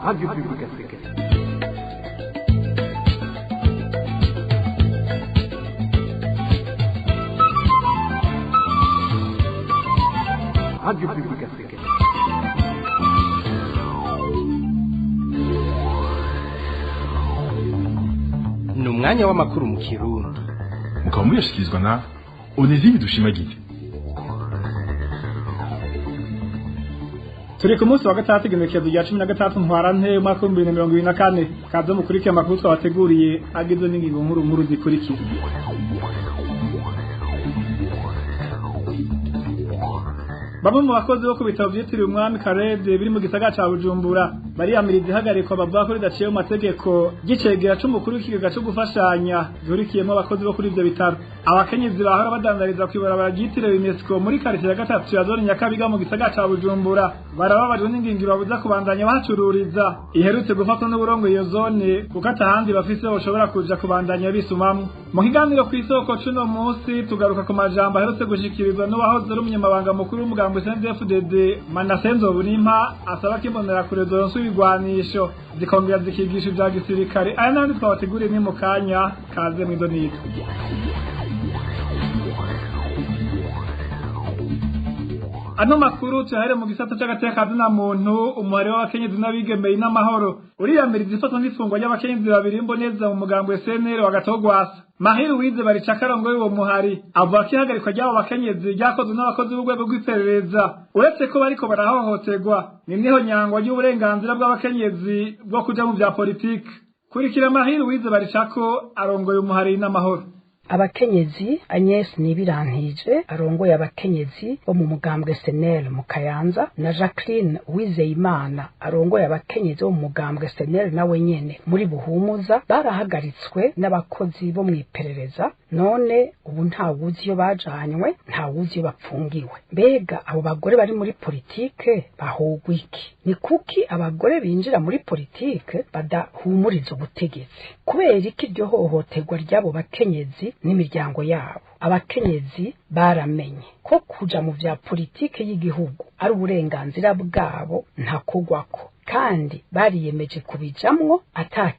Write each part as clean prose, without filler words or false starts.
Radio Publique Africaine. Radio Publique Africaine. Ni umwanya w'amakuru mu Kirundi. Mukaba muyashyikirizwa na Onesime Dushimagize. Turi ku munsi wa gatandatu, igenekerezo rya 16 Ntwarante, umwaka w'2024. Kaze mukurikire amakuru twabateguriye, agizwe n'ingingo nkuru nkuru zikurikira. Bamwe mu bakozi bo ku bitaro vyitiriwe Umwami Karede biri mu gisagara ca Bujumbura bariyamiriza ihagarikwa bavuga ko ridaciye mu mategeko ry'icegera c'umukuru w'ikigega co gufashanya gihurikiyemwo abakozi bo kuri ivyo bitaro. Abakenyezi bahora badandariza kw'ibarabara ryitiriwe UNESCO muri karitiye ya gatatu ya zone Nyakabiga mu gisagara ca Bujumbura barababajwe n'ingingo ibabuza kubandanya bahacururiza iherutse gufatwa n'uburongoye iyo zone, kuko atahandi bafise boshobora kuja kubandanya bisumamwo. Mu kiganiro kw'isoko c'uno munsi tugaruka ku majambo aherutse gushikirizwa n'uwahoze ari umunyamabanga mukuru w'umugambi CNDD-FDD, Manase Nzobonimpa, asaba ko imbonerakure zoronsa ibigwanisho zikongera zikigisha ivya gisirikare. Aya n'ayandi twabateguriye ni mu kanya. Kaze mw'idonito. Ano makuru tuyahere mu gisata c'agateka na muntu. Umuhari w'abakenyezi n'abigemeye n'amahoro uriyamiriza ifatwa n'ifungwa ry'abakenyezi babiri imboneza mu mugambi CNL wa Gatogwasa. Mahiri Wize Baricakarongo y'uwo muhari avuga ko ihagarikwa ry'abo bakenyezi ryakozwe n'abakozi b'urwego rw'iperereza, uretse ko bariko barahohoterwa, ni niho nyangwa ry'uburenganzira bw'abakenyezi bwo kuja mu vya politike. Kurikira Mahiri Wize Baricako arongoye umuhari n'amahoro. Abakenyezi Agnes Nibirantije arongoye abakenyezi bo mu mugambwe SNL mu Kayanza na Jacqueline Uwizeyimana arongoye abakenyezi bo mu mugambwe SNL nawe nyene muri Buhumuza barahagaritswe n'abakozi bo mw'iperereza. None ubu ntawuzi iyo bajanywe, ntawuzi iyo bapfungiwe. Mbega abo bagore bari muri politike bahogwa iki? Ni kuki abagore binjira muri politike badahumuriza ubutegetsi? Kubera iki iryo hohoterwa ry'abo bakenyezi n'imiryango yabo? Abakenyezi baramenye ko kuja mu vya politike y'igihugu ari uburenganzira bwabo ntakugwako, kandi bariyemeje kubijamwo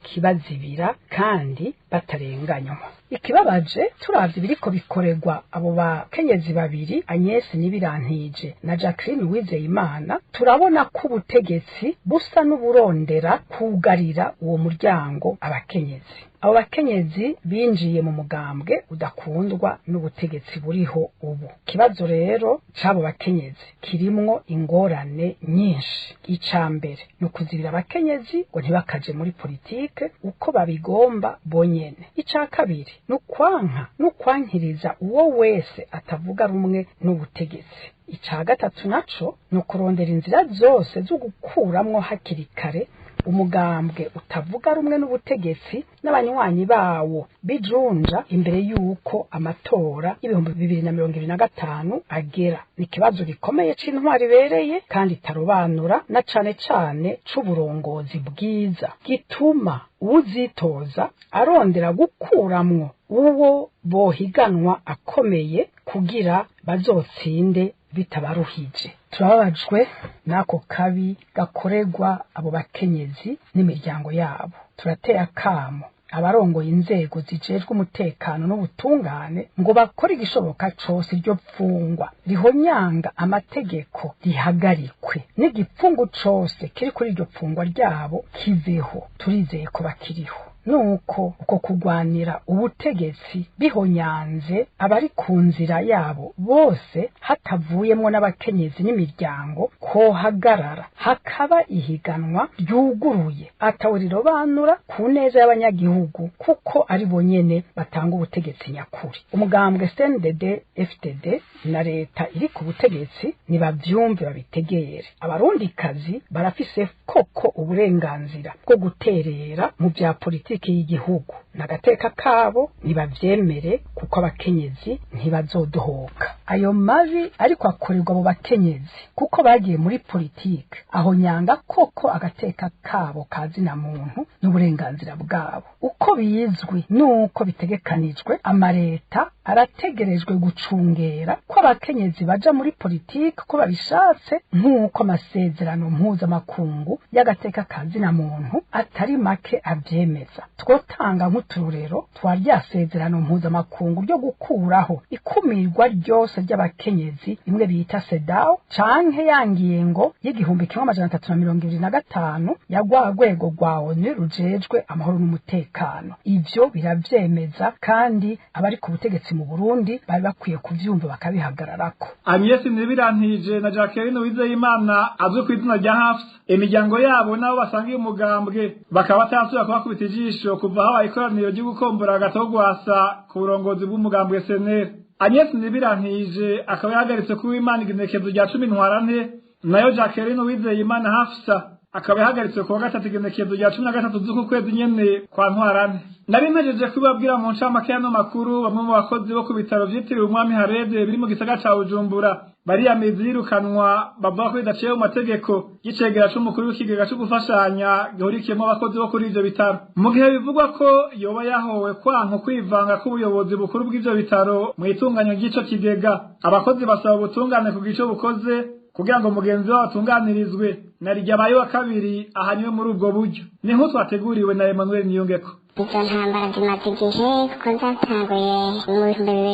atakibazibira kandi batarenganywa. Ikibabaje, turavye ibiriko bikorerwa abo bakenyezi babiri, Agnes Nibirantije na Jacqueline Uwizeyimana, turabona ko ubutegetsi busa n'uburondera kugarira uwo muryango abakenyezi. Abo bakenyezi binjiye mu mugambwe udakundwa n'ubutegetsi buriho ubu. Ikibazo rero c'abo bakenyezi kirimwo ingorane nyinshi. Ica mbere ni ukuzibira abakenyezi ngo ntibakaje muri politike uko babigomba bonyene. Ica kabiri ni ukwanka n'ukwankiriza uwo wese atavuga rumwe n'ubutegetsi. Ica gatatu naco ni ukurondera inzira zose zo gukuramwo hakiri kare umugambwe utavuga rumwe n'ubutegetsi n'abanywanyi bawo bijunja imbere y'uko amatora y'2025 agera. Ni ikibazo gikomeye c'intwari ibereye kandi itarobanura, na cane cane c'uburongozi bwiza, gituma uwuzitoza arondera gukuramwo uwo bohiganwa akomeye kugira bazotsinde bitabaruhije. Turababajwe n'ako kabi gakorerwa abo bakenyezi n'imiryango yabo. Turateye akamo abarongoye inzego zijejwe umutekano n'ubutungane ngo bakore igishoboka cose iryo pfungwa rihonyanga amategeko rihagarikwe, n'igipfungu cose kiri kuri iryo pfungwa ryabo kiveho. Turizeye ko bakiriho. Nuko uko kugwanira ubutegetsi bihonyanze abari ku nzira yabo bose, hatavuyemwo n'abakenyezi n'imiryango, kohagarara hakaba ihiganwa ryuguruye atawe rirobanura ku neza y'abanyagihugu, kuko ari bo nyene batanga ubutegetsi nyakuri. Umugambwe CNDD FDD na leta iri ku butegetsi nibavyumve, babitegere. Abarundikazi barafise koko uburenganzira bwo guterera mu vya politiki y'igihugu n'agateka kabo, nibavyemere, kuko abakenyezi ntibazodohoka. Ayo mabi ariko akorerwa abo bakenyezi kuko bagiye muri politike aho nyanga koko agateka kabo kazina muntu. n'uburenganzira bwabo. Uko bizwi nuko bitegekanijwe, amareta arategerejwe gucungera ko abakenyezi baja muri politiki ko babishatse, nk'uko amasezerano mpuzamakungu y'agateka kazina muntu atari make avyemeza. Twotanga nk'uturorero twa rya sezerano mpuzamakungu ryo gukuraho ikumirwa ryose ry'abakenyezi, imwe bita CEDAW, canke ya ngingo y'1325 ya rwa rwego rwa ONU rujejwe amahoro n'umutekano. Ivyo biravyemeza, kandi abari ku butegetsi mu Burundi bari bakwiye kuvyumva bakabihagararako. Agnes Nibirantije na Jacqueline Uwizeyimana azwi ku izina rya Hafsa, imiryango yabo nabo basangiye umugambwe bakaba batarasubira kubakubita ijisho kuva habaye ikoraniro ryo gukombora Agatogwasa ku burongozi bw'umugambwe SNL. Agnes Nibirantije akaba yahagaritse kuba Imana igenekezo rya 10 Ntwarante, nayo Jacqueline Uwizeyimana Hafsa akaba yahagaritse kuwa gatatu igenekezo rya 13 z'uku kwezi nyene kwa Ntwarante. Nari mpejeje kubabwira mu ncamake y'ano makuru, bamwe mu bakozi bo ku bitaro vyitiriwe Umwami Harede biri mu gisagara ca Bujumbura bariyamiriza iyirukanwa bavuga ko bidaciye mu mategeko y'icegera c'umukuru w'ikigega co gufashanya gihurikiyemwo abakozi bo kuri ivyo bitaro, mu gihe bivugwa ko yoba yahowe kwanka kwivanga k'ubuyobozi bukuru bw'ivyo bitaro mu itunganywa ry'ico kigega. Abakozi basaba ubutungane kugira ico bukoze kugira ngo mugenzi wabo atunganirizwe, na ryabaye wa kabiri ahanywe muri ubwo buryo. Ni nk'uko twateguriwe na Emmanuel Niyongeko. Izo ntambara zimaze igihe, kuko zatanguye mu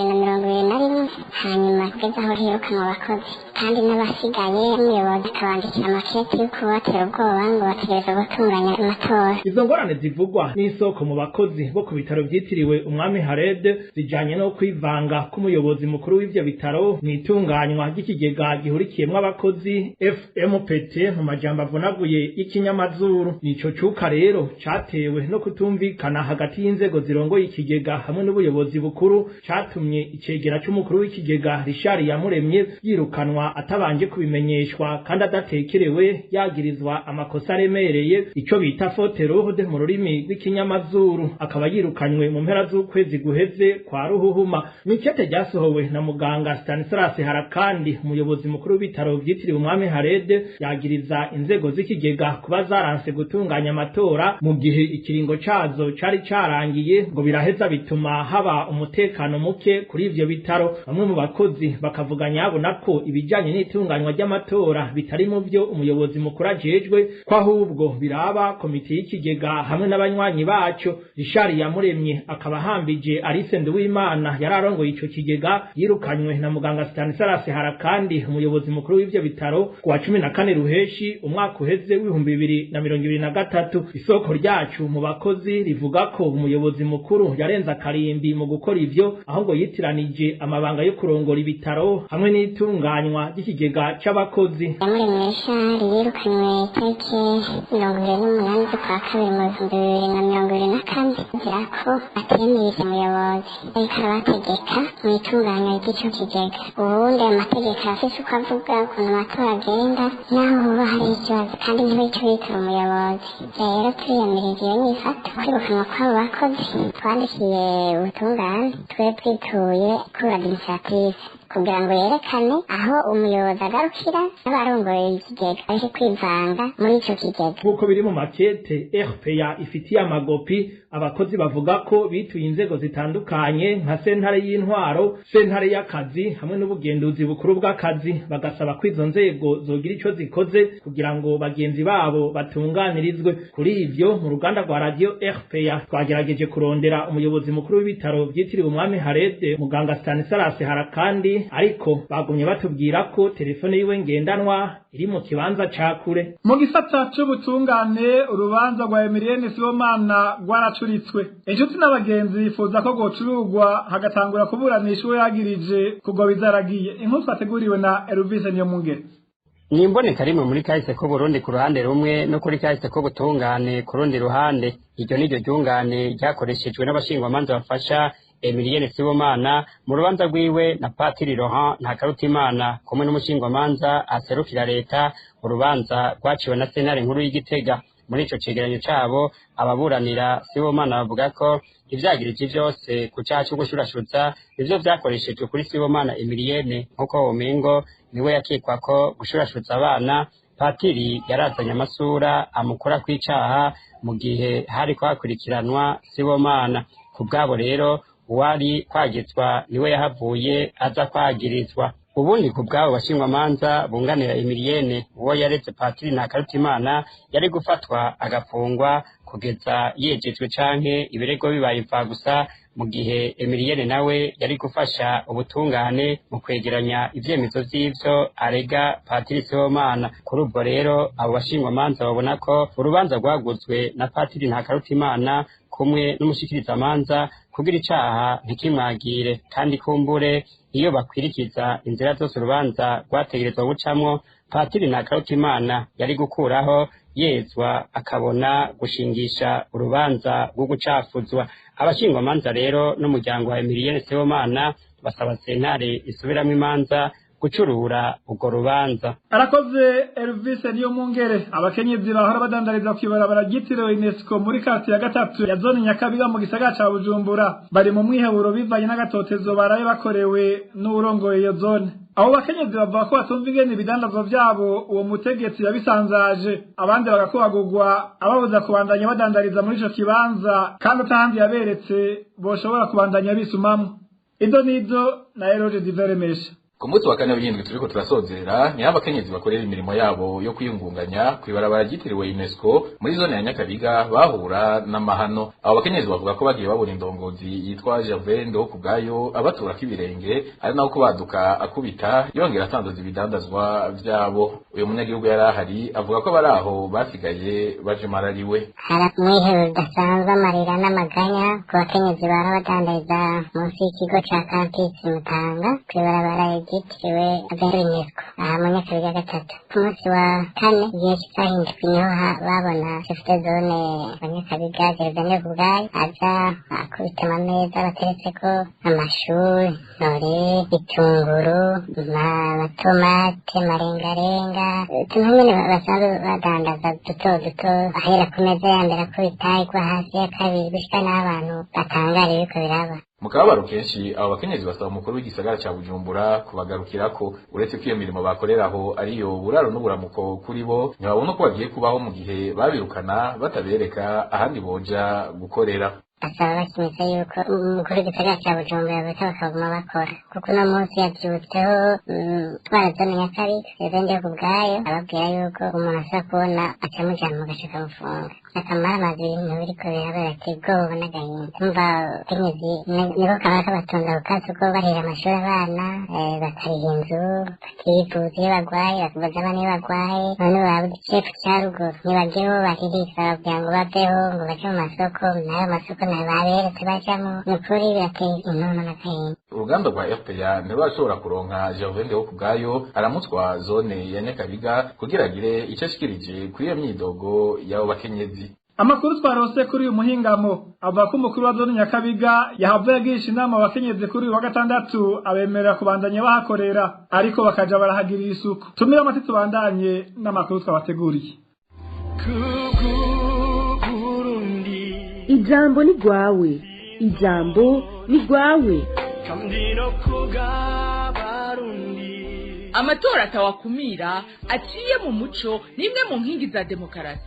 2021, hanyuma kugeza aho hirukanwa abakozi kandi n'abasigaye, umuyobozi akabandikira amakete yo kubatera ubwoba ngo bategerezwa gutunganya amatora. Izo ngorane zivugwa n'isoko mu bakozi bo ku bitaro vyitiriwe Umwami Harede zijanye no kwivanga k'umuyobozi mukuru w'ivyo bitaro mw'itunganywa ry'ikigega gihurikiyemwo abakozi FMPT mu majambo avunaguye y'ikinyamazuru. Nico cuka rero catewe no kutumvikana hagati y'inzego zirongoye ikigega hamwe n'ubuyobozi bukuru, catumye icegera c'umukuru w'ikigega Richard Yamuremye yirukanwa atabanje kubimenyeshwa kandi adatekerewe, yagirizwa amakosa aremereye, ico bita faute lourde mu rurimi rw'ikinyamazuru. Akaba yirukanywe mu mpera z'ukwezi guheze kwa Ruhuhuma. Mw'ikete ryasohowe na muganga Stanislas Harakandi, umuyobozi mukuru w'ibitaro vyitiriwe Umwami Harede, yagiriza inzego z'ikigega kuba zaranse gutunganya amatora mu gihe ikiringo cazo cari carangiye, ngo biraheza bituma haba umutekano muke kuri ivyo bitaro. Bamwe mu bakozi bakavuga nyabona ko ibijanye n'itunganywa ry'amatora bitari mu vyo umuyobozi mukuru ajejwe, ko ahubwo biraba komite y'ikigega hamwe n'abanywanyi baco. Richard Yamuremye akaba ahambije Alice Nduwimana yari arongoye ico kigega, yirukanywe na muganga Stanislas Harakandi, umuyobozi mukuru w'ivyo bitaro, kuwa 14 Ruheshi umwaka uheze w'2023. Isoko ryacu mu bakozi rivuga ko umuyobozi mukuru yarenze akarimbi mu gukora ivyo, aho ngo yitiranije amabanga yo kurongora ibitaro hamwe n'itunganywa ry'ikigega c'abakozi. Yamuremye Richard yirukanywe itariki 28 z'ukwa kabiri mu 2024, azira ko atemeye umuyobozi ariko arabategeka mu itunganywa ry'ico kigega. Ubundi ayo mategeko arafise uko avuga ukuntu amatora agenda, naho hoba hariho ikibazo, kandi ntibice bitura umuyobozi. Rero turiyamirije iyo nyifato, kwirukanwa kw'abo bakozi. Twandikiye ubutungane, twe twituye kuri administrative kugira ngo yerekane aho umuyobozi agarukira n'abarongoye ikigega areke kwivanga muri ico kigega. Nk'uko biri mu makete RPA ifitiye amagopi, abakozi bavuga ko bituye inzego zitandukanye nka sentare y'intwaro, sentare y'akazi hamwe n'ubugenduzi bukuru bw'akazi, bagasaba ko izo nzego zogira ico zikoze kugira ngo bagenzi babo batunganirizwe. Kuri ivyo, mu ruganda rwa radio RPA twagerageje kurondera umuyobozi mukuru w'ibitaro vyitiriwe Umwami Harede, muganga Stanislas Harakandi, ariko bagumye batubwira ko telefone yiwe ngendanwa iri mu kibanza ca kure. Mu gisata c'ubutungane, urubanza rwa Emilienne Sibomana rwaracuritswe. Inshuti n'abagenzi bifuza ko rwocurugwa hagatangura kuburanisha uwo yagirije kugoba izaragiye. Inkuru twateguriwe na Elvis Niyomungere. Ni imboneka rimwe muri kahise ko Burundi ku ruhande rumwe no kuri kahise ko butungane ku rundi ruhande. Iryo niryo ryungane ryakoreshejwe n'abashingwamanza bafasha Emilienne Sibomana mu rubanza rwiwe na Patiri Laurent Ntakarutimana kumwe n'umushingwamanza aserukira leta, urubanza rwaciwe na sentare nkuru y'Igitega. Muri ico cegeranyo cabo, ababuranira Sibomana bavuga ko ivyagirije vyose ku caha co gushurashuza nivyo vyakoreshejwe kuri Sibomana Emilienne, nk'uko womengo niwe yakekwa ko gushurashuza abana. Patiri yarazanye amasura amukora kw'icaha mu gihe hari kwakurikiranwa Sibomana. Ku bwabo rero uwari kwagizwa niwe yahavuye aza kwagirizwa. Ubundi ku bwabo bashingwamanza bunganira Emilienne, uwo yaretse Patiri Ntakarutimana yari gufatwa agafungwa kugeza yejejwe canke ibirego bibaye imfagusa, mu gihe Emilienne nawe yari gufasha ubutungane mu kwegeranya ivyemezo vy'ivyo arega Patiri Sibomana. Kuri ubwo rero abo bashingwamanza babona ko urubanza rwaguzwe na Patiri Ntakarutimana kumwe n'umushikirizamanza kugira icaha ntikimwagire, kandi kumbure iyo bakwirikiza inzira zose urubanza rwategerezwa gucamwo, Patiri Ntakarutimana yari gukuraho yezwa akabona gushingisha urubanza rwo gucafuzwa. Abashingwamanza rero n'umuryango wa Emilienne Sibomana basaba sentare isubiramwo imanza gucurura urwo rubanza. Arakoze Elvis niyo mungere. Abakenyezi bahora badandariza kw'ibarabara ryitiriwe UNESCO muri quartier ya gatatu ya zone Nyakabiga mu gisagara ca Bujumbura bari mu mwiheburo bivanye n'agatotezo baraye bakorewe n'urongoye iyo zone. Abo bakenyezi bavuga ko batumva ingene ibidandazwa vyabo uwo mutegetsi yabisanzaje, abandi bagakubagurwa ababuza kubandanya badandariza muri ico kibanza kandi atahandi yaberetse boshobora kubandanya bisumamwo. Ido nido na Eroge Diveremesha. Ku munsi wa kane w'indwi turiko turasozera niho abakenyezi bakorera imirimo yabo yo kwiyungunganya kw'ibarabara ryitiriwe UNESCO muri zone ya Nyakabiga bahura n'amahano. Abo bakenyezi bavuga ko bagiye babona indongozi yitwa Gervais Ndihokubwayo abaturako ibirenge, ari naho kubaduka akubita yongera asanzaza ibidandazwa vyabo. Uyu munyagihugu yari ahari avuga ko abari aho basigaye bajumarariwe. Hari umwihero udasanzwe, amarira n'amaganya ku bakenyezi bahora badandariza munsi y'ikigo ca Campus Mutanga kw'ibarabara ryitiriwe UNESCO aha mu Nyakabiga gatatu. Ku munsi wa kane igihe c'isaha 7 niho babona chef de zone wa Nyakabiga Gervais Ndihokubwayo aza akubita amameza bateretseko amashu, intore, bitunguru, amatomate, marengarenga, utuntu nyene basanzwe badandaza duto duto, ahera ku meza ya mbere akubita igwa hasi ya kabiri gushika n'abantu batangara ibiriko biraba. Mu kababaro kenshi abo bakenyezi basaba umukuru w'igisagara ca Bujumbura kubagarukirako. Uretse ko iyo mirimo bakoreraho ariyo buraro n'uburamuko kuri bo, ntibabona uko bagiye kubaho mu gihe babirukana batabereka ahandi boja gukorera. Basaba bashimitse yuko umukuru w'igisagara ca Bujumbura boza bakaguma bakora, kuko uno munsi yavyutseho twara zone Nyakabiga Gervais Ndihokubwayo ababwira yuko umuntu ashobora kubona acamujana mu gace kamufunga. Akamara amazu ibintu biriko biraba birateye ubwoba n'agahinda. Umva abakenyezi niko kaba kabatunga ku kazi, kuko barihira amashuri abana, bakariha inzu, bakivuza iyo bagwaye, bakivuza abana iyo bagwaye. None babuze icepfo ca ruguru ntibageho baririza bababwira ngo baveho ngo baje mu masoko, nayo masoko nayo baberetse bajamwo. Ni ukuri birateye intuntu n'agahinda. Uruganda rwa RPA ntirurashobora kuronka Gervais Ndihokubwayo aramutswa zone ya Nyakabiga kugira agire ico ashikirije kuri iyo myidogo y'abo bakenyezi. Amakuru twarose kuri uyu muhingamo avuga ko umukuru wa zone Nyakabiga yahavuye agirisha inama abakenyezi kuri uyu wa gatandatu abemerera kubandanya bahakorera, ariko bakaja barahagirira isuku. Tumire amatwi tubandanye n'amakuru twabateguriye. Ijambo ni rwawe, ijambo ni rwawe. Amatora atawakumira aciye mu muco ni imwe mu nkingi za demokarasi.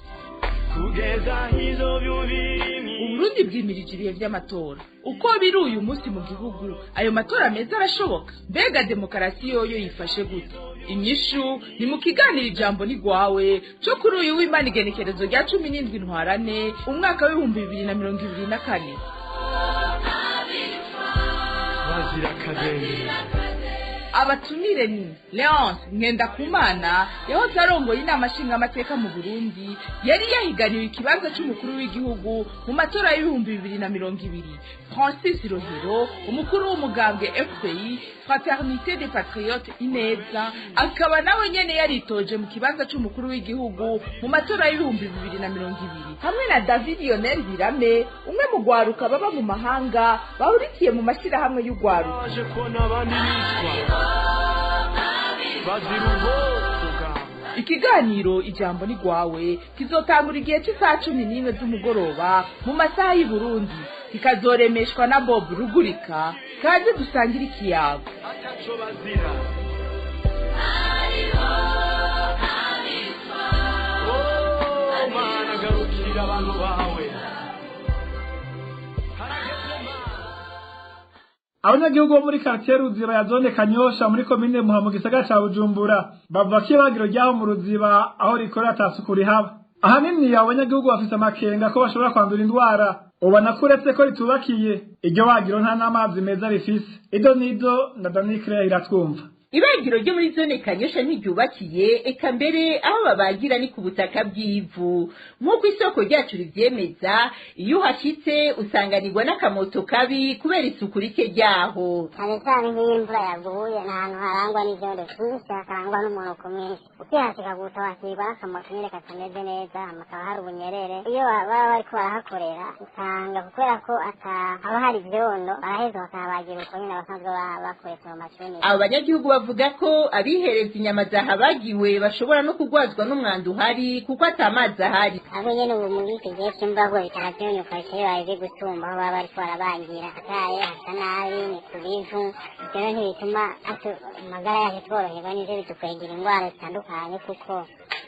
Uburundi bwimirije ibihe vy'amatora. Uko biri uyu munsi mu gihugu, ayo matora meza arashoboka? Mbega demokarasi yoyo yifashe gute? Inyishu ni mu kiganiro Ijambo ni rwawe co kuri uyu w'Imana igenekerezo rya 17 Ntwarante umwaka w'ibihumbi 2024. Abatumire ni Leonce Ngendakumana yahoze arongoye inama nshingamateka mu Burundi, yari yahiganiwe ikibanza c'umukuru w'igihugu mu matora y'ibihumbi 2020. Francis Rohero, umukuru w'umugambwe FPI Fraternité des Patriotes Ineza, akaba nawe nyene yaritoje mu kibanza c'umukuru w'igihugu mu matora y'ibihumbi 2020, hamwe na David Lionel Birame, umwe mu gwaruka baba mu mahanga bahurikiye mu mashirahamwe y'ugwaruka. Ikiganiro Ijambo ni rwawe kizotangura igihe cy'isaha 11 z'umugoroba mu masaha y'u Burundi, kikazoremeshwa na Bob Rugurika. Kaze dusangire ikiyago. Garukira abantu bawe. Abanyagihugu bo muri quartier Ruziba ya zone Kanyosha muri komine Muha mu gisagara ca Bujumbura bavuga ko ibagiro ryaho mu Ruziba aho rikorera atasuku rihaba. Ahanini abo banyagihugu bafise amakenga ko bashobora kwandura indwara, ubona ko uretse ko ritubakiye iryo bagiro nta n'amazi meza rifise. Ido nido na Danicre iratwumva. Ibagiro ryo muri zone Kanyosha ntiryubakiye, eka mbere aho babagira ni ku butaka bw'ivu nk'uko isoko ryacu rivyemeza. Iyo uhashitse usanganirwa n'akamoto kabi kubera isuku rike ryaho. Cyane cyane nk'iyo imvura yaguye, ni ahantu harangwa n'ivyondo vyinshi, hakarangwa n'umunuko mwinshi. Ukihashika gusa wakirwa n'akamoto nyene katameze neza, hakaba hari ubunyerere. Iyo baba bariko barahakorera usanga kubera ko ata haba hari ivyondo, baraheza bakahabagira uko nyene basanzwe bakoresha mu macuniro. Abo banyagihugu bavuga ko abihereza inyama zahabagiwe bashobora no kugwazwa n'umwanda uhari kuko atamazi ahari. Abo nyene ubu muri iki gihe c'imvura bitara vyunyuka, bica bibaye biri gusumba aho baba bariko barabangira. Hataye hasa nabi, ni ku bivu. Rero ntibituma amagara yacu tworoherwa, nivyo bidukwegera indwara zitandukanye kuko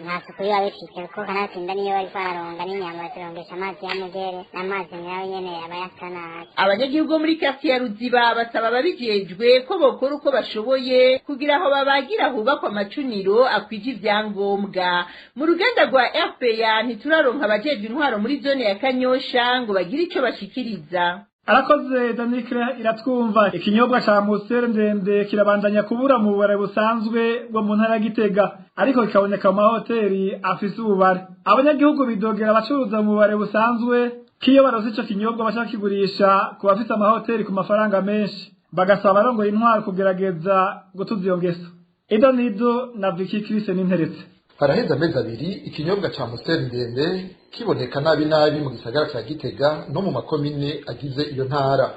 nta suku biba bifise, kuko kanatsinda niyo bariko bararonga n'inyama bazirongesha amazi y'amugere, n'amazi nayo nyene aba yasa nabi. Abanyagihugu bo muri quartier ya Ruziba basaba ababijejwe ko bokora uko bashoboye kugira aho babagira hubakwa amacuniro akwije ivyangombwa. Mu ruganda rwa RPA ntituraronka abajejwe intwaro muri zone ya Kanyosha ngo bagire ico bashikiriza. Arakoze Danicre iratwumva. Ikinyobwa ca Musere ndende kirabandanya kubura mu bubare busanzwe bwo mu ntara ya Gitega, ariko kikaboneka mu mahoteli afise ububare. Abanyagihugu bidogera abacuruza mu bubare busanzwe k'iyo baronse ico kinyobwa bashaka kigurisha ku bafise amahoteli ku mafaranga menshi, bagasaba abarongoye intwaro kugerageza gutuza iyo ngeso. Ido nido na Vicky Chris n'interetse. Haraheze amezi abiri ikinyobwa ca Museri ndende kiboneka nabi nabi mu gisagara ca Gitega no mu makomine agize iyo ntara.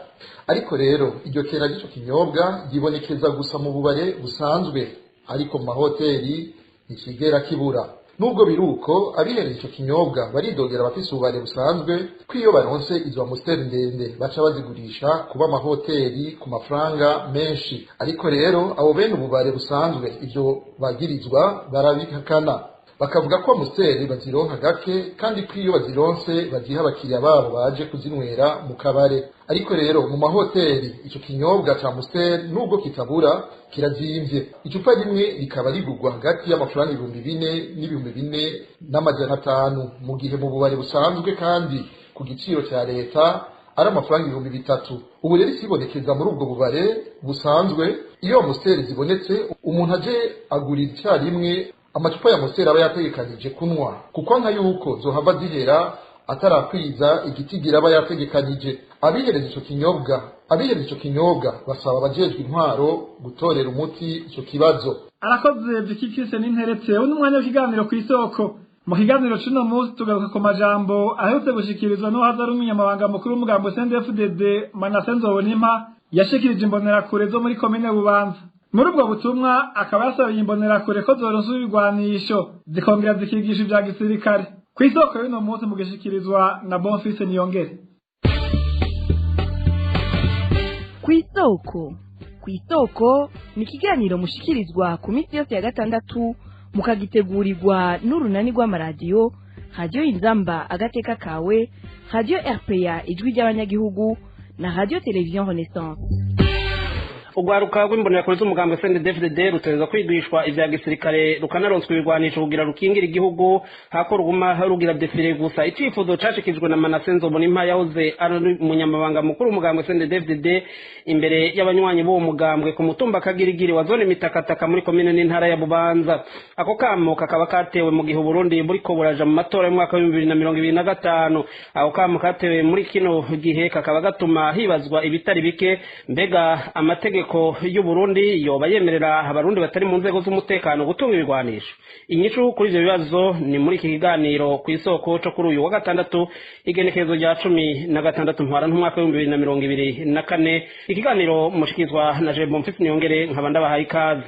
Ariko rero iryo kera ry'ico kinyobwa ryibonekeza gusa mu bubare busanzwe, ariko mu mahoteli ntikigera kibura. Nubwo biruko, abihereza ico kinyobwa baridogera abafise ububare busanzwe ko iyo baronse izo Amstel ndende baca bazigurisha kuba amahoteli ku mafaranga menshi. Ariko rero abo bene ububare busanzwe ivyo bagirizwa barabihakana, bakavuga ko Amstel bazironka gake, kandi ko iyo bazironse baziha abakiriya babo baje kuzinywera mu kabare. Ariko rero mu mahoteli ico kinyobwa ca Amstel nubwo kitabura kirazimvye, icupa rimwe rikaba rigurwa hagati y'amafaranga 4000 n'4500, mu gihe mu bubare busanzwe kandi ku giciro ca leta ari amafaranga 3000. Ubu rero isibonekeza muri ubwo bubare busanzwe, iyo Amstel zibonetse umuntu aje agurira icarimwe amacupa ya Amstel aba yategekanije kunwa, kuko nka yuko zohava zihera atarakwiza igitigira aba yategekanije. Abihereza ico kinyobwa basaba abajejwe intwaro gutorera umuti ico kibazo. Arakoze Vicky Chris n'interetse. Uno mwanya w'ikiganiro ku isoko. Mu kiganiro c'uno munsi tugaruka ku majambo aherutse gushikirizwa n'uwahoze ari umunyamabanga mukuru w'umugambi CNDD-FDD Manase Nzobonimpa, yashikirije imbonerakure zo muri komine Bubanza. Muri ubwo butumwa akaba yasabiye imbonerakure ko zoronsa ibigwanisho zikongera zikigisha ivya gisirikare. Ku isoko y'uno munsi mugishikirizwa na Bonfils Niyongere. Kw'isoko. Kw'isoko ni ikiganiro mushikirizwa ku minsi yose ya gatandatu, mukagitegurirwa n'urunani rw'amaradiyo Radiyo Inzamba agateka kawe, Radiyo RPA ijwi ry'abanyagihugu na Radiyo Televiziyo Renaissance. Urwaruka rw'imbonerakure z'umugambi CNDD-FDD rutegerezwa kwigishwa ivya gisirikare, rukanaronswa ibigwanisho kugira rukingira igihugu, hako ruguma rugira defile gusa. Icifuzo cashikijwe na Manase Nzobonimpa yahoze ari umunyamabanga mukuru w'umugambi CNDD-FDD imbere y'abanywanyi b'uwo mugambwe ku mutumba Kagirigiri wa zone Mitakataka muri komine n'intara ya Bubanza. Ako kamo kakaba katewe mu gihe Uburundi buriko buraja mu matora y'umwaka wa 2025. Ako kamo katewe muri kino gihe kakaba gatuma hibazwa ibitari bike: mbega amategeko y'u Burundi yoba yemerera abarundi batari mu nzego z'umutekano gutunga ibigwanisho? Inyishu kuri ivyo bibazo ni muri iki kiganiro ku isoko co kuri uyu wa gatandatu, igenekerezo rya 16 ntwarante umwaka w'ibihumbi bibiri na mirongo ibiri na kane. Ikiganiro mushikizwa na Jean Bonfils Niyongere, nkaba ndabahaye ikaze.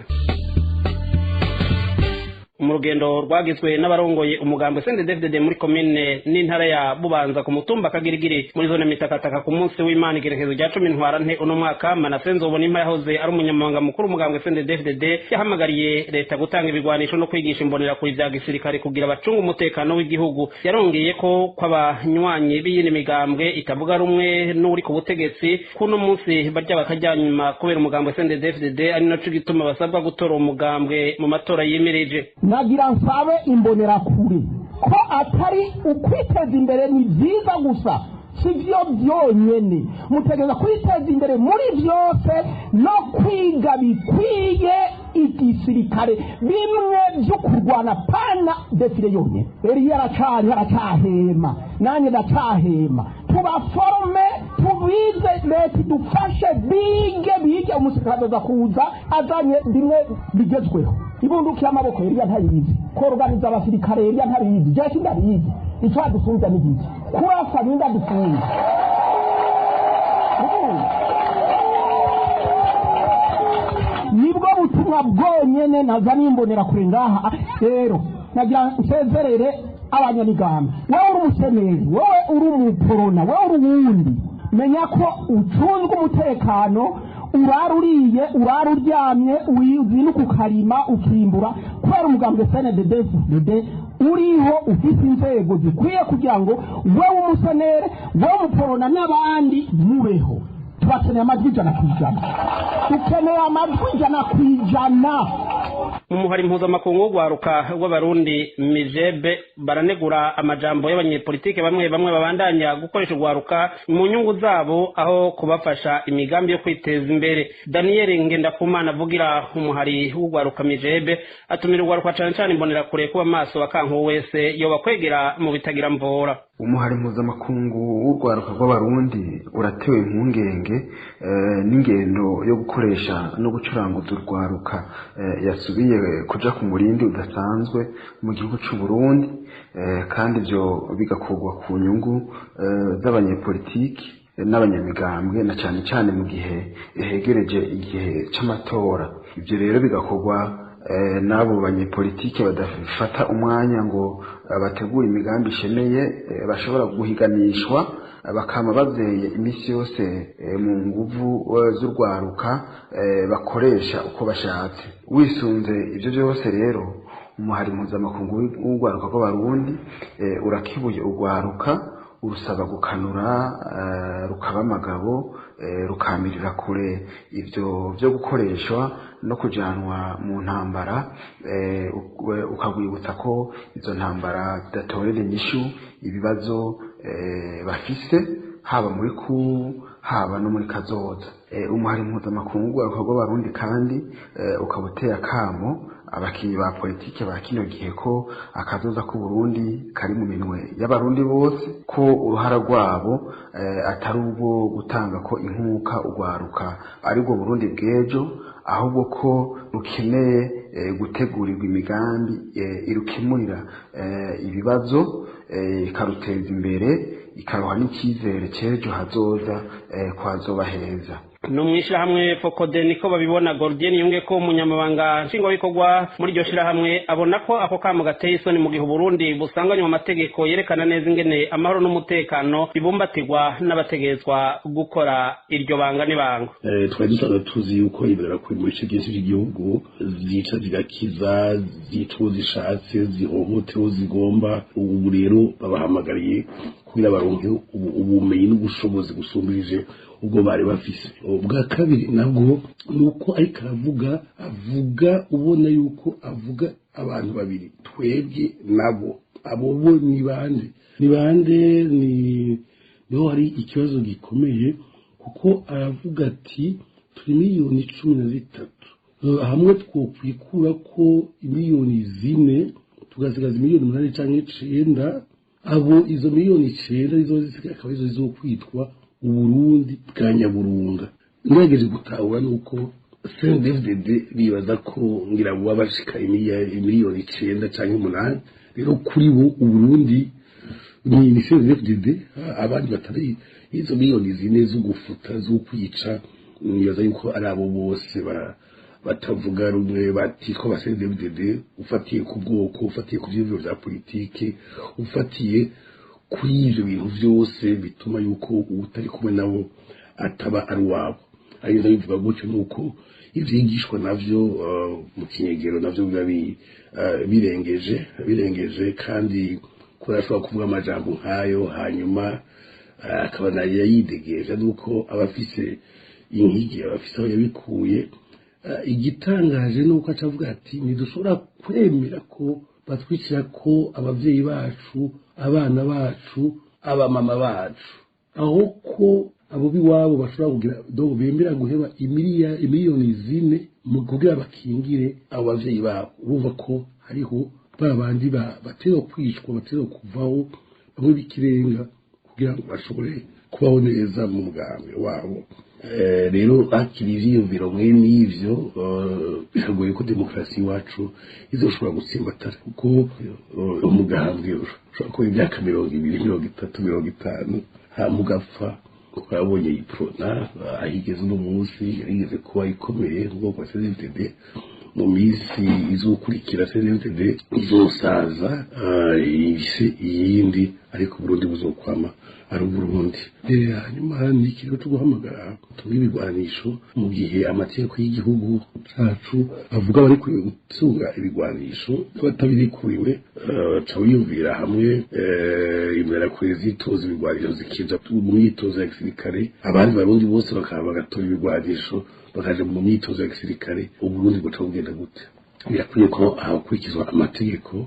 Mu rugendo rwagizwe n'abarongoye umugambi CNDD-FDD muri komine n'intara ya Bubanza ku mutumba Kagirigiri muri zone Mitakataka ku munsi w'Imana igerekezo rya 10 Ntwarante uno mwaka, Manase Nzobonimpa yahoze ari umunyamabanga mukuru umugambi CNDD-FDD yahamagariye leta gutanga ibigwanisho no kwigisha imbonerakure vya gisirikare kugira bacunge umutekano w'igihugu. Yarongeye ko kw'abanywanyi b'iyindi migambwe itavuga rumwe n'uri ku butegetsi kuno munsi barya bakajyanyuma kubera umugambi CNDD-FDD, ari naco gituma basabwa gutora umugambwe mu matora yimirije. Nagira nsabe imbonerakure ko atari ukwiteza imbere ni byiza gusa, si byo byonyene, mutegereza kwiteza imbere muri byose no kwiga bikwiye igisirikare bimwe byo kurwana pana defile yonyene. Eliya aracari aracahema, nanjye ndacahema, tubaforme tubize, leta idufashe bige bige, umusirikare aza kuza azanye bimwe bigezweho. Ibunduki y'amaboko Eliya ntayizi, koroganiza abasirikare Eliya ntabizi, jewe sindabizi, ico adusubiza ni giki? Kurasa ninda dusubiza. Nibwo butumwa bwonyene naza nimbonera kure ngaha. Rero nagira nsezerere abanyamigambi, wewe uri umuseneri, wewe uri umuporona, wewe uri uwundi, menya ko ucunzwe umutekano, urara uriye, urara uryamye, uzinuka ukarima ukimbura, kubera umugambi CNDD-FDD uriho ufite inzego zikwiye kugira ngo wewe umusenere, wewe umuporona n'abandi mubeho. Tubakeneye amajwi 100%, dukeneye amajwi 100%. Mu muhari mpuzamakungu w'urwaruka rw'Abarundi Mijebe baranegura amajambo y'abanyepolitike bamwe bamwe babandanya gukoresha urwaruka mu nyungu zabo aho kubafasha imigambi yo kwiteza imbere. Daniel Ngendakumana avugira umuhari w'urwaruka Mijebe atumira urwaruka cane cane imbonerakure kuba maso bakanka wese yoba kwegera mu bitagira mvora. Umuhari mpuzamakungu w'urwaruka rw'Abarundi uratewe impungenge n'ingendo yo gukoresha no gucuranguza urwaruka yasubiye kuja ku murindi udasanzwe mu gihugu c'u Burundi, kandi ivyo bigakorwa ku nyungu z'abanyepolitiki n'abanyamigambwe, na cane cane mu gihe hegereje igihe c'amatora. Ivyo rero bigakorwa n'abo banyepolitike badafata umwanya ngo bategure imigambi ishemeye bashobora guhiganishwa, bakama bazeye iminsi yose mu nguvu z'urwaruka bakoresha uko bashatse. Wisunze ivyo byose rero, umuhari mpuzamakungu w'urwaruka rw'Abarundi urakibuye urwaruka, urusaba gukanura rukaba amagabo, rukamirira kure ivyo byo gukoreshwa no kujanwa mu ntambara, ukagwibutsa ko izo ntambara zidatorera inyishu ibibazo bafise, haba muri ku haba no muri kazoza. Umuhari mpuzamakungu w'urwaruka rw'Abarundi kandi ukaba uteye akamo abakinyi ba politike ba kino gihe ko akazoza k'u Burundi kari mu minwe y'Abarundi bose, ko uruhara rwabo atari ubwo gutanga ko inkuka urwaruka aribwo Burundi bw'ejo, ahubwo ko rukeneye gutegurirwa imigambi irukemurira ibibazo, ikaruteza imbere, ikaruha n'icyizere cy'ejo hazoza kwazoba heza. No mwishirahamwe Fokode niko babibona. Gordien yunge ko umunyamabanga nshingwabikorwa muri iryo shirahamwe abona ko ako kamo gateye isoni mu gihe Burundi busanganywe amategeko yerekana neza ingene amahoro n'umutekano bibumbatirwa n'abategetswa gukora iryo banga n'ibanga. Twari dusanzwe tuzi yuko imbonerakure mu bice byinshi by'igihugu zica zigakiza, zica uwo zishatse, zihohotera uwo zigomba. Ubu rero babahamagariye kugira baronke ubumenyi n'ubushobozi busumbirije ubwo bari bafise. Ubwa kabiri nabwo nuko ariko aravuga, avuga ubona yuko avuga abantu babiri, twebwe nabo. Abo bo ni bande? Ni bande? Ni niho hari ikibazo gikomeye, kuko aravuga ati turi 13 miliyoni, hamwe twokwikura ko 4 miliyoni tugasigaza 8 miliyoni canke 9, abo izo 9 miliyoni izo zisigaye akaba izo zizokwitwa Uburundi bwa Nyaburunga. Ngerageje gutahura nuko CNDD-FDD bibaza ko ngira buba bashika 9 miliyoni canke 8. Rero kuri bo Uburundi ni CNDD-FDD, abandi batari izo 4 miliyoni zo gufuta, zo kwica, nibaza yuko ari abo bose batavuga rumwe batitwa ba CNDD-FDD, ufatiye ku bwoko, ufatiye ku vyiyumviro vya politike, ufatiye kuri ivyo bintu vyose bituma yuko utari kumwe nabo ataba ari uwabo. Ariyo ndabivuga gutyo nuko ivyigishwa navyo mu kinyegero navyo biba birengeje, kandi kubera ashobora kuvuga amajambo nk'ayo hanyuma akaba nayo yidegeje, nuko aba afise inkigi, aba afise aho yabikuye. Igitangaje nuko aca avuga ati ntidushobora kwemera ko batwicira ko abavyeyi bacu, abana bacu, abamama bacu, aho ko abo biwabo bashobora kugira dogo bemera guheba imiliyoni 4 mu kugira bakingire abo bavyeyi babo. Urumva ko hariho babandi batewe kwicwa, batewe kuvaho bamwe bikirenga kugira ngo bashobore kubaho neza mu mugambi wabo. Rero hakiri ivyiyumviro mwene ivyo, biragoye ko demokarasi iwacu izoshobora gutsimbatara, kuko umugambwe ushobora kuba imyaka 20, 30, 50 hama ugapfa. Kuko yabonye Iprona ahigeze uno munsi yarigeze kuba ikomeye mu bwoko bwa CNDD-FDD, mu minsi izokurikira CNDD-FDD izosaza ifise iyindi, ariko Burundi buzokwama ari Burundi. Hanyuma ni ikintu cyo guhamagara tumwe ibigwanisho mu gihe amategeko y'igihugu cacu avuga bari kuri gutunga ibigwanisho batabirikuriwe, ca wiyumvira hamwe imberakure zitoza ibigwanisho zikija mu myitozo ya gisirikare, abandi barundi bose bakaba bagatora ibigwanisho bakaja mu myitozo ya gisirikare, Uburundi buca bugenda gute? Birakwiye ko hakurikizwa amategeko,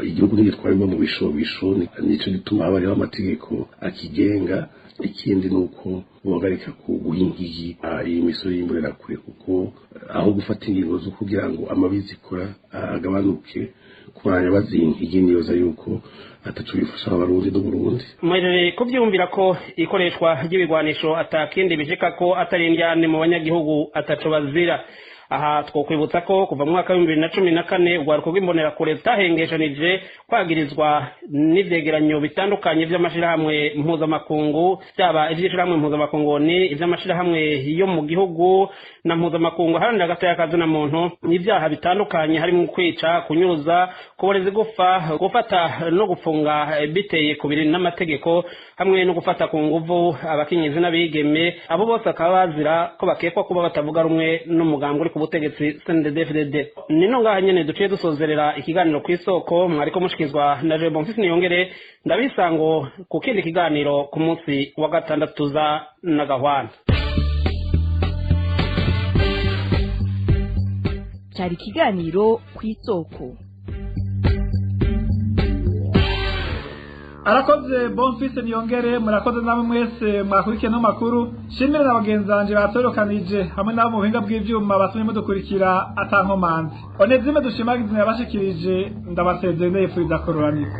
igihugu ntigitwarirwa mu bishobisho, nico gituma haba hariho amategeko akigenga. Ikindi ni uko bohagarika guha inkigi iyi misoro y'imbonerakure, kuko aho gufata ingingo zo kugira ngo amabi zikora agabanuke, kubanya baziha inkigi niyoza yuko ataco bifasha Abarundi n'Uburundi. Mwerere kuvyumvira ko ikoreshwa ry'ibigwanisho atakindi bishika ko atari indyane mu banyagihugu ataco bazira. Aha twokwibutsa ko kuva mu mwaka wa 2014 urwaruko rw'imbonerakure rutahengeshanije kwagirizwa n'ivyegeranyo bitandukanye vy'amashirahamwe mpuzamakungu, vyaba ivy'ishirahamwe mpuzamakungu ni ivy'amashirahamwe yo mu gihugu na mpuzamakungu aharanira agateka kazina muntu, n'ivyaha bitandukanye harimo kwica, kunyuruza, kuboreza igufa, gufata no gufunga biteye kubiri n'amategeko, hamwe no gufata ku nguvu abakenyezi n'abigeme. Abo bose bakaba bazira ko bakekwa kuba batavuga rumwe n'umugambi uri ku butegetsi CNDD-FDD. Nino ngaha nyene duciye dusozerera ikiganiro kw'isoko, mwariko mushikizwa na Jean Bonfils Niyongere. Ndabisango ku kindi kiganiro ku munsi wa gatandatu za Nagahwana. Cyari ikiganiro kw'isoko. Arakoze Bonfils Niyongere, murakoze namwe mwese mwakurikiye no makuru. Shimire na bagenzi banje batorokanije hamwe nabo mu buhinga bw'ivyuma batumye mudukurikira atankomanzi. Onezime dushimagize yabashikirije, ndabasezeye ndayipfuriza kororanirwa.